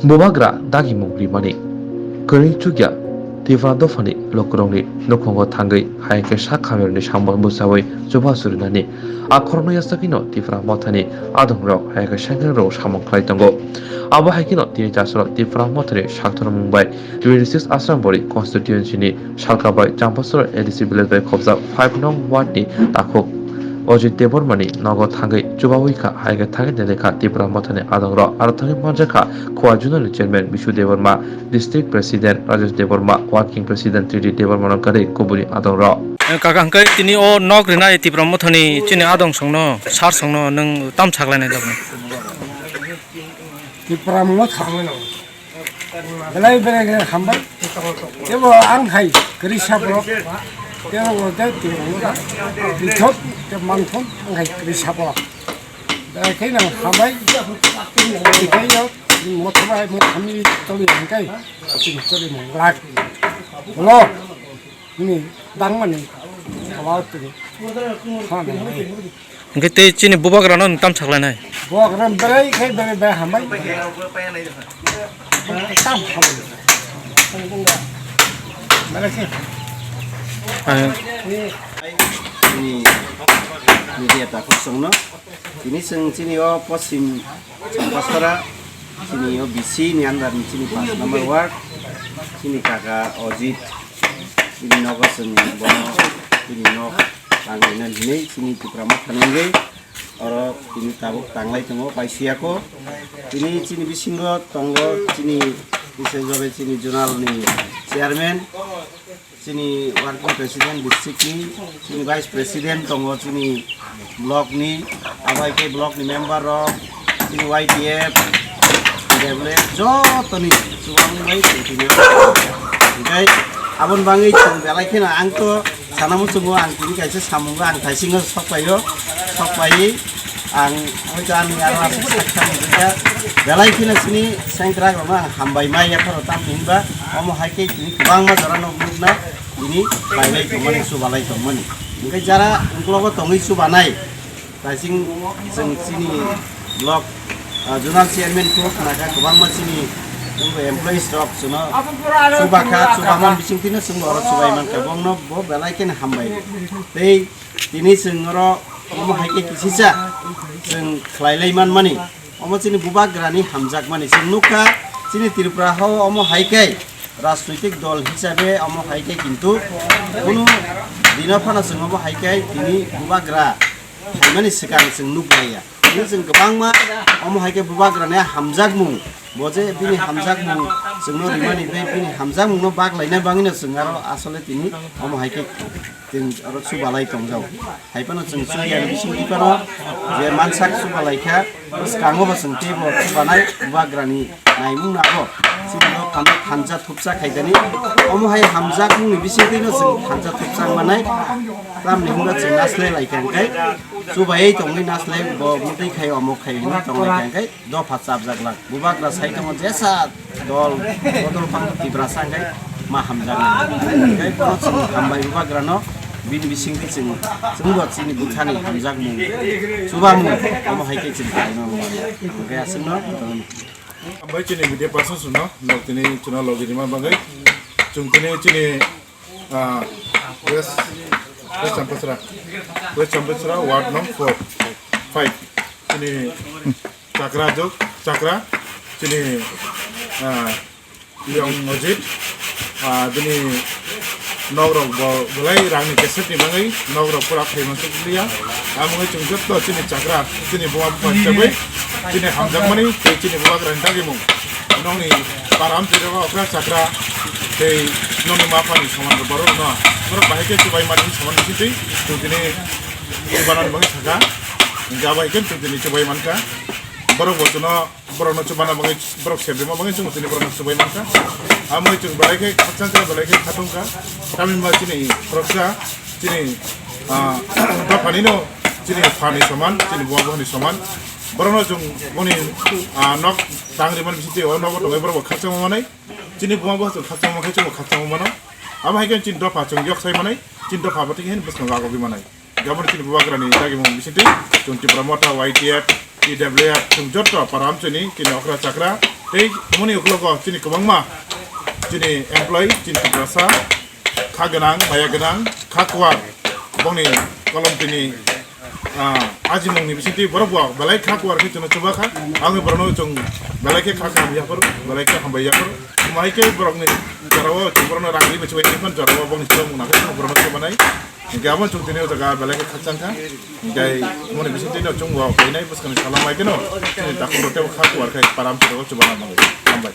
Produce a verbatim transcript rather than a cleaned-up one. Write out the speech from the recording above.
Bubagra dagimung rimani kwrwi chukya Tipra dophani lukurokni nukhungo thangwi hai khe sak hamyarokni samung bwchaui chubachu rinani a khorokno yachakhwino Tipra Mothani adongrok hai khe sengkrak rok samung khlai tongo. Abo hai kheno tini jasoro Tipra Mothani sakthormung bai twenty six Asrambori constituency ni Salkabai Champasora A D C village bai khobjak five nong ward ni takhuk Ojit Debbarma ni nogo thangwi chubaui kha, hai khe thangwi nai kha Tipra Mothani adongrok, aro thangwi manjak kha Khowai Zonal ni chairman Bishu Debbarma, district president Rajesh Debbarma, working president T D Debbarma no kwrwi kubuni adongrok. Eh, kaka, hwnkhe tini o nok rinai Tipra Mothani chini adong songno, sar songno nwng tam saklainai dok? Tipra Motha. Belai belai khe hambai. Tebo ang hai kwrwi saborok. Tebo bo de tebo bo da. Bithok te manthon ang hai kwrwi saborok. Belai khe nang hambai. Tei yo mothor bai mo kami toli hingkai. Tini toli mo lak. Lo. Ni dangmani. Kawal tini. Ha, nang hai. Hwnkhe tei chini bubagrano nwng tam saklainai? Bubagra belai khe belai belai hambai. Tam hambai. Belai khe. Chini media takhuk songno. Tini chwng chini o poschim Champasora, chini o B C ni under ni chini paanch number ward, chini kaka Ojit, chini nogo chwng bono chini nok tanglaina hinwi chini Tipra Motha ni wngwi oro tini tabuk tanglai tongo, paisiyako. Tini chini bisingo tongo chini, bisesh bhabe chini zonal ni chairman, chini working president district ni, chini vice president tongo chini block ni, abo hai khe block ni member rok, chini Y T F, W F joto ni chubachu bai tongthokma. Hwnkhe aboni bagwi chwng belai kheno ang to sana muchungo ang tini kaisa samungo ang thaisingo sok paio, sok paiwi ang hoi to ani aro aswk sakha nukha belai kheno chini sengkrak rokno ang hambai ma yapharo tamni hinba omo hai khe tini kwbangma jora nok nukna tini pailai tongmani, chubalai tongmani. Hwnkhe jara ungkologo tongwi chubanai, kaising chwng chini block, ah, zonal chairman khe khna kha kwbangma chini employees rok chwngno chuba kha, chubaman bising tino chwngbo oro chubai man kha, bongno bo belai kheno hambai. Tei tini chwng oro omo hai khe kisisa chwng khlailai manmani. Omo chini bubagrani hamjakmani chwng nukha, chini Tripura hao omo hai khe rajnoitik dol hisabe omo hai khe kintu kunu dino phano chwng omo hai khe tini bubagra phaimani swkang chwng nuklaiya. Tini chwng kwbangma omo hai khe bubagrani hamjakmung, bo je bini hamjakmung chwngno rimani tei bini hamjakmungno baklaina bagwino chwng aro asole tini omo hai khe chwng aro chubalai tongjao. Hai phano chwng chukya ni bisingtwi phano je mansak chubalai kha, bwskango bo chwng teibo chubanai bubagrani naimung nabo. Chini bo phano thansa thupsa khaidani. Omo hai hamjakmung ni bisingtwi no chwng thansa thupsa manai. Tamni hwnba chwng naslai lai kha hwnkhe, chubai tongwi naslai bo mwtwi khai omo khai hwnwi tonglai kha hwnkhe. Dopha chapjak lak. Bubagra sai tongo jesa dol, bodol phang Tiprasa hwnkhe ma hamjaknai. Hwnkhe bono chwng hambai bubagrano bini bisingtwi chwng, chwngbo chini bwkhani hamjakmung chubamung omo hai khe chwng khlaima mano. Hwnkhe aswkno hambai chini media person songno, nok tini chwngno logi rima bagwi. Chwng tini chini Ah, West, West Champasra, West Champasra, Ward nong four, five. Chini chakra jok, chakra, chini, ah, Yong Ojit, ah, bini nok rok bo belai rang ni kesep ni bagwi nok rok pura khai man suk liya. Amo wngwi chwng joto chini chakra, chini buma bupha hisabai, chini hamjakmani, tei chini bubagrani dagimung. Nokni para amchai rok okra chakra, tei nokni ma pha ni soman rok borok no, borok bahai khe chubai mani soman bisingtwi, chwng tini chubanani bagwi sakha, hwnkhe abo hai khe chwng tini chubai mankha. Borok bo chwngno, borokno chubana bagwi, borok sep rima bagwi chwng tini borokno chubai mankha. Amo wngwi chwng belai khe khakchang khe belai khe khatungkha. Tamni ma chini khoroksa, chini, ah, dophanino chini phani soman, chini buma buphani soman. Borokno chwng boni, ah, nok tang rimani bisingtwi o nogo tongwi borok bo khakchangma manwi. Chini buma buphano chwng khakchangma khe chwngbo khakchangma mano. Amo hai khe chini dopha chwng yok sai manwi, chini dopha bo thik hino bwskango agogwi manai. Gabon chini bubagrani dagimung bisingtwi chwng Tipra Motha, Y T F, T W F, chwng joto para amchaini chini okra chakra, Tei omo ni ukhlogo chini kwbangma chini employee, chini Tiprasa, kha gwnang, maya gwnang, kha kuar, bongni kolom tini, ah, ajimung ni bisingtwi borok bo belai kha kuar khe chwngno chuba kha. Ang borokno chwng belai khe kha kaham yapharo, belai khe hambai yapharo. Omo hai khe borokni jorao chwng borokno rang ri bachwi bai tongphano jorao bongni chwng mung nakhe borokno chubanai. Hingke abo chwng tini o jaga belai khe khakchang kha. Hingke moni bising tini o chwng bo kainai bwskangni salo mai kheno chini takhuk rok tei bo kha kuar khai param chwrwgo chubana bagwi. Hambai.